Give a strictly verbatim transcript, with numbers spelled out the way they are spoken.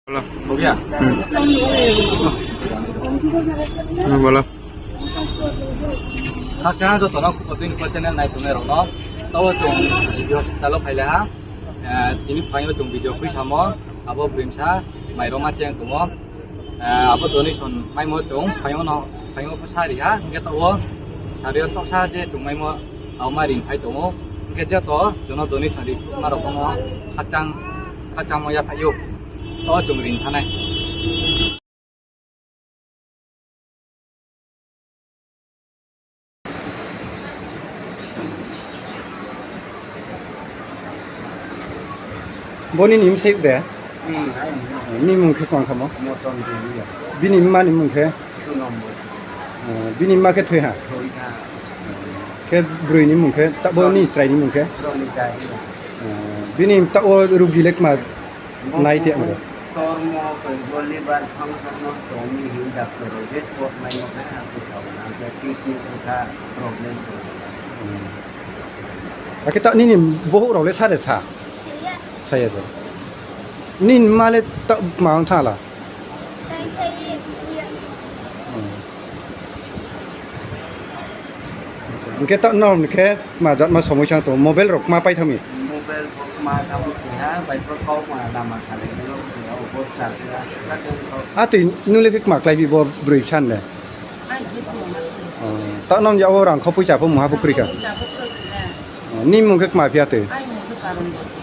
Bolo. Bogya. Hmm. Hmm, bolo. Khakchang joto no Khupotoi ni channel nai tongnai rao no. Tao chung G B hospital wo phai le ha. Eh, tini phaing yo chung video khuisamo. Abo broi bsa mairoma cheng tongmo. Eh, abo donation maimo chung phaing yo no, phaing yo pho sari ha. Hingkhe tao sari yo toksa je chung maimo, abo ma ring phai tongo. Hingkhe joto chung no donation ri ma rao pho no khakchang, khakchangmo yaphai ou. Tao chung ring thanai. Bo nini bsai de? Hmm, hai. Nini mung khe tma khamo? Moton Delia. Bini mma ni mung khe? Sunam Boi. Oh, bini mma khe thoi ha? Thoi ha. Khe broi ni mung khe, ta bo ni chrai ni mung khe? Ronita Delia. Oh, bini ta wo rugi le kma nai te ang. Tormo koi bo liver function no tong mi hin doctor rao je spot mai no khe ha khe sao na, je kidney khe sa problem tong. Hmm. Akhe ta nini bohouh rao le sa de sa? Saya je. Nini mma le ta kma ong thanng la? Hmm. Hingkhe ta nrao ni khe kma jat ma somoi sang tong, mobile rao kma pai thanng mi? Mobile bo kma thanng mi keha, bai pho kau ma lama salai no keha, o poster keha, ta tei kau. Atoi nung le khe kma klái bi bo broi bsa ni le? Ai, khe kma ma. Oh, ta nrao ni yak wo rang kho poicha pho mungha pho kroi kha? Poicha pho kroi kha. Oh, nini mung khe kma phi atoi? Ai, mung khe Karon Boi.